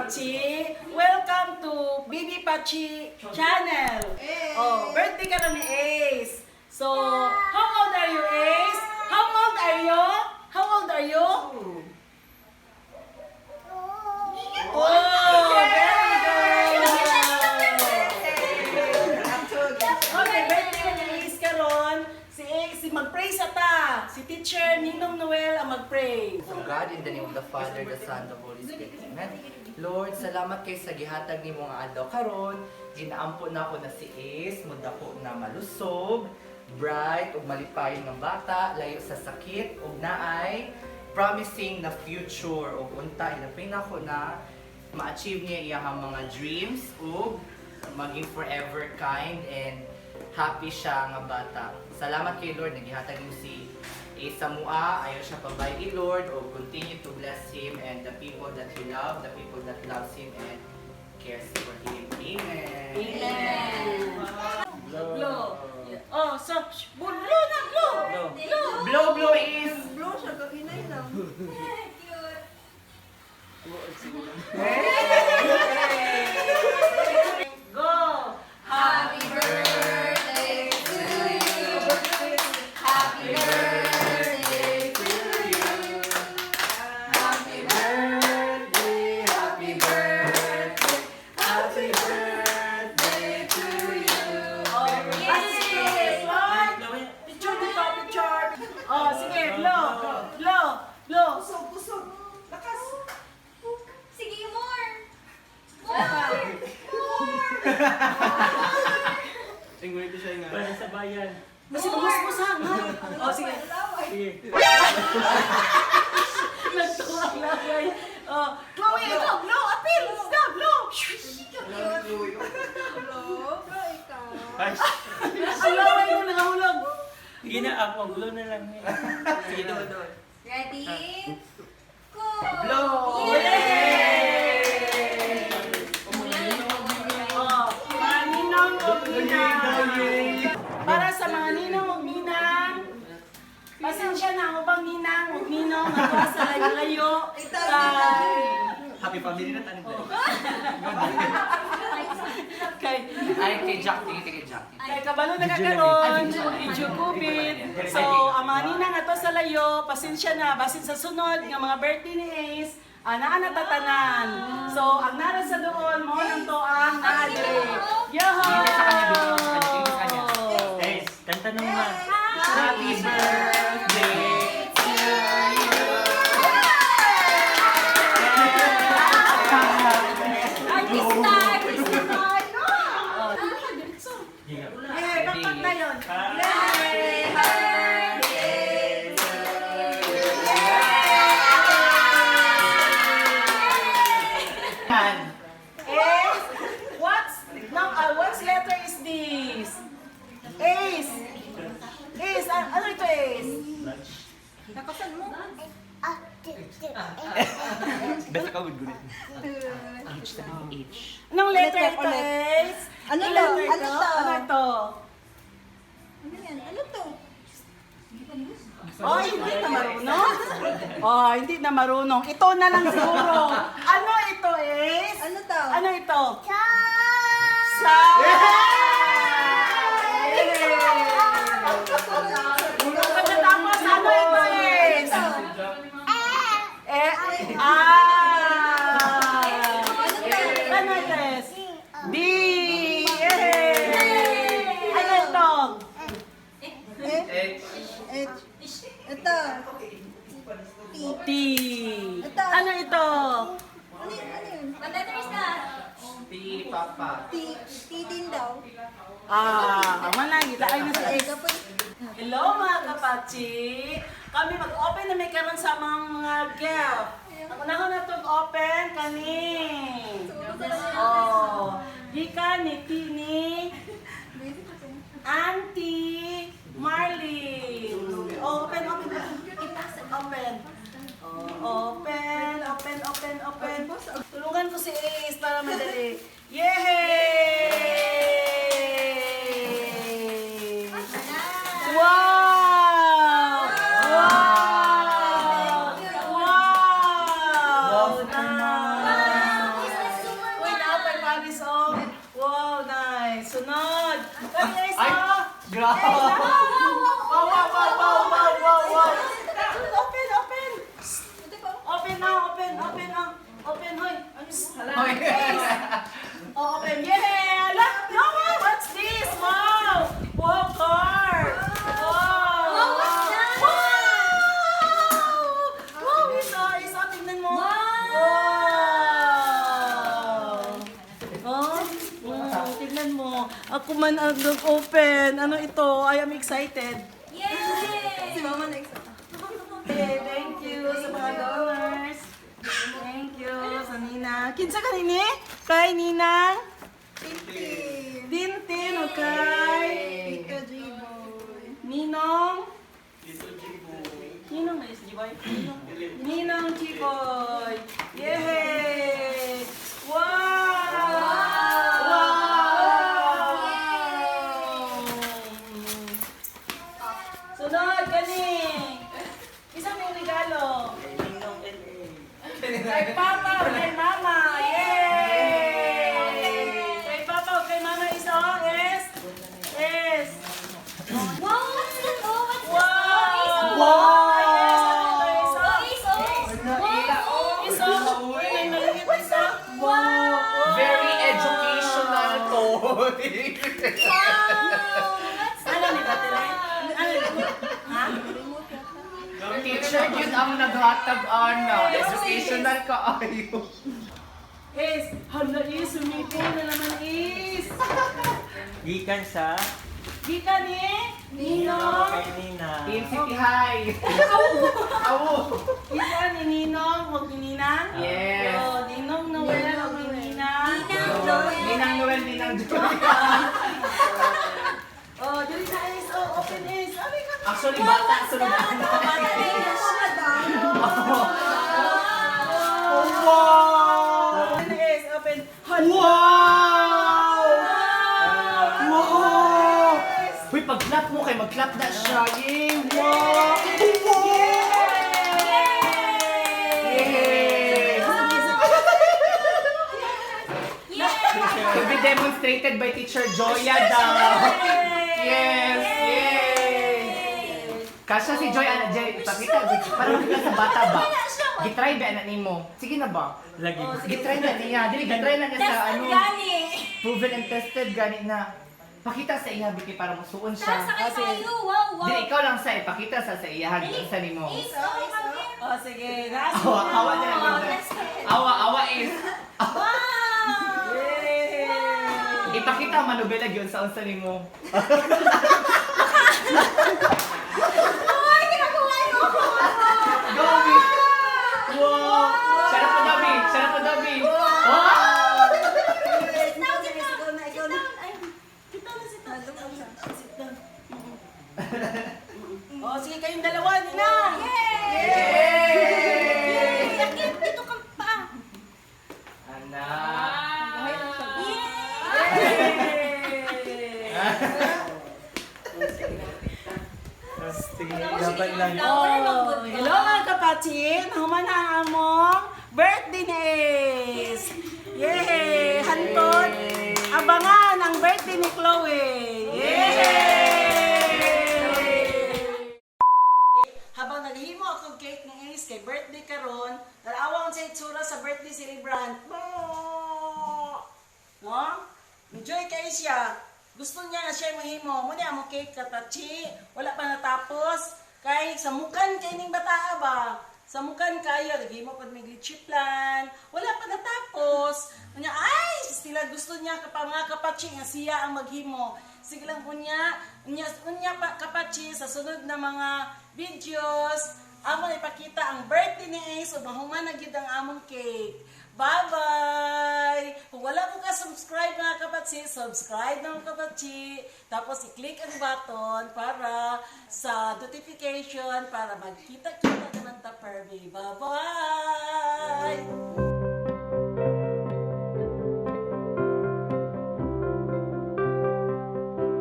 Kapachi! Welcome to Bibi Pachi channel! Oh, birthday ka ni Ace! So, how old are you, Ace? How old are you? How old are you? Oh, very good! Okay, birthday na ni Ace karon. Si Ace, si mag-pray sa ta. Si Teacher Ninong Noel ang mag-pray. So God, in the name of the Father, the Son, the Holy Spirit. Amen. Lord, salamat kay sa gihatag nimo nga adlaw karon. Ginaampo na ako na si Ace, mudako na malusog, bright ug malipayon nga bata, layo sa sakit ug naay promising na future ug unta inapin ako na ma-achieve niya iyang mga dreams ug maging forever kind and happy siya nga bata. Salamat kay Lord, nagihatag nimo si Ace sa amoa, ayaw siya pabay Lord, o continue to bless him and the people that he love, the people that loves him and cares for him. Amen. Amen. Blow. Oh, so, blow na, blow. Blow. Blow, blow is! Blow siya, kaginay lang. Cute. Go. Happy birthday to you. Happy birthday to you. Happy Birthday, happy birthday, happy birthday to you. Oh, yay! Picture dito, picture. Oh, sige, blow. Blow. Blow. Kusog, kusog. Lakas. Sige, more. More. More. Para sa bayan. Kasi bumus ha. Oh, sige. Sige. Nagtuwa lang. Oh, Chloe, ikaw, blow. Apil, stop, blow. Blow, blow ikaw. Ay, Ang laway mo, nakahulog. sige na ako. Blow na lang. Sige, doon, doon. Ready? Go. Blow! Yay! Oh, mga ninong o ninang. Para sa mga ninong o ninang, pasensya na ang ubang ninang o ninong ato sa layo-layo. Kay, Happy family na tanin. kay, Ay, kay Jack, tingin kay Jack. kay kabalo na kakaroon, medyo COVID. So, ang mga ninang ato sa layo, pasensya na, basin sa sunod nga mga birthday ni Ace, naa na tatanan. So, ang nara sa doon, mo nang to ang naa diri. Yoho! Guys, kanta naman. Happy birthday to you. Artista, artista tayo. Sige. Eh, bakit na yun? Happy birthday to Yan. Ace, what's, no, what's letter is this? Ace! Ace, ano ito, Ace? Nakasan mo. Basta ka with gulit. H na H. Anong letter Ulit, ito, ulit. Ace? Ano Anong to? letter Ano ito? to? Ano ito? Ano yan? Ano to? Oh, hindi na marunong? Oh, hindi na marunong. Ito na lang siguro. Ano ito, Ace? Ano to? Ano ito? Sa! Pagkatapos, ano ito, Ace? Eh, ah! Ano ito, Ace? D! Yay! Ano ito? Eh, H. H. Ito. T. T. Ito. Ano ito? Ano yun? Ano yun? What letter is that? P, Papa. T. T din daw. Ah, wala kita ay na si Ace. Kapoy. Hello, mga kapachi! Kami mag-open na may karon sa mga gift. Ang unahon na itong open kani. Oh, gikan ni Tini, Auntie Marlene. Oh, open, open, open. Open. Oh, open, open, open, open. Tulungan ko si Ace para madali. Yay! Wow! Wow! Wow! Nice! Kani Ace, Ay, oh. grabe. Wow, wow. Open, open. Open na, open, open na. Open, hoy. Ano? Hala. Hoy. Ace. Oh, open. Yeah! Ala! No, wow, what's this? Wow! Wow, car! Wow! Wow, what's that? Wow! Wow, isa, isa, tingnan mo. Wow! Wow! Oh, tingnan mo. Ako man ang nag-open. Ano ito? I am excited. Yay! Si Mama na isa. Okay, thank you sa mga donors. Thank you sa Nina. Kinsa ka nini? Kay Ninang? Tintin. Tintin, okay. Tito J-Boy. Ninong? Little G-Boy. Ninong na is G-Boy? Ninong. Ninong G-Boy. Yay! Wow! Wow! Sunod, kani! Isang may regalo. Ninong LA. Kay Papa o kay Mama! Yay! Kay Papa o kay Mama isa o S? S. Wow, what's that? Oh, what's Wow! that? Wow! Yes, ano ito, isa? Oh, Ace, oh! Wow! Isa? Uy, may maliit isa. Wow! Very educational toy. Wow! What's Ano ni Battery? Ano ni? Ha? Remote yata. Teacher, yun ang naghatag, ana. Educational ka ayo. Is, hala is, sumipo na naman is. Gikan sa Gika ni Ninong. kay Nina. Team City High. Awo. Isa ni Ninong, huwag ni Ninang. Yes. Oh, Ninong Noel, huwag ni Ninang. Ninang Noel. Ninang Noel, Ninang Joy. Oh, dali na is. Oh, open is. Oh my God. Actually, bata, sunod ana. Bata na Wow! Open is, open. Hala. Wow! Wow! Uy, pag-clap mo kay mag-clap na siya. Yay! Wow! Wow! Yay! To be demonstrated by Teacher Joya daw. Yes! Yay! Kasya si Joy, ana, Jay, ipakita, para makita sa bata ba? Gitry ba, anak nimo? Sige na ba? Lagi. Gitry na niya. Dili, gitry na niya sa Tested ano. gani. Proven and tested gani na. Pakita sa iya, Vicky, para musuon Tara, siya. sakay tayo. Wow, wow. Dili, ikaw lang sa ipakita sa iya, hanggang sa nimo. Ace, oh, come here. Oh, sige. Nasa. Awa, awa na lang. Wow, tested. Awa, awa is. Wow! Yay! Ipakita manubela gyud sa unsa nimo. Ay, ginagawa mo. Go, Bi. Wow! Sarap po, Dabi. Sarap po, Dabi. Wow! Sit down, sit down. Ikaw na, ikaw Sit na. down. Ay, Sit down, sit down. Sit down. Oh, sige kayong dalawa, Nina. Yay! Sakit, dito ka pa. Anak. Yay! Yay! Sige, dapat lang. Oh, hello mga kapatid! Human na ang among birthday ni Ace! Yay! Hantod! Abangan ang birthday ni Chloe! Yay! Habang naghimo akong cake ni Ace kay birthday karon, tanawa sa itsura sa birthday celebrant. No? Enjoy kay siya. Gusto niya na siya mahimo. Muna mo cake katachi. Wala pa natapos. Kay samukan kay ning bata ba? Samukan kayo, naghimo pud mig leche plan. Wala pa natapos. Unya ay, sila gusto niya kapag mga kapachi nga siya ang maghimo. Sige lang unya, unya unya pa kapachi sa sunod na mga videos. Amo na ipakita ang birthday ni Ace ug mahuman na gyud ang among cake. Bye-bye! Kung wala po ka subscribe mga kapatsi, subscribe na mga kapatsi. Tapos i-click ang button para sa notification para magkita-kita naman ta permi. Bye-bye!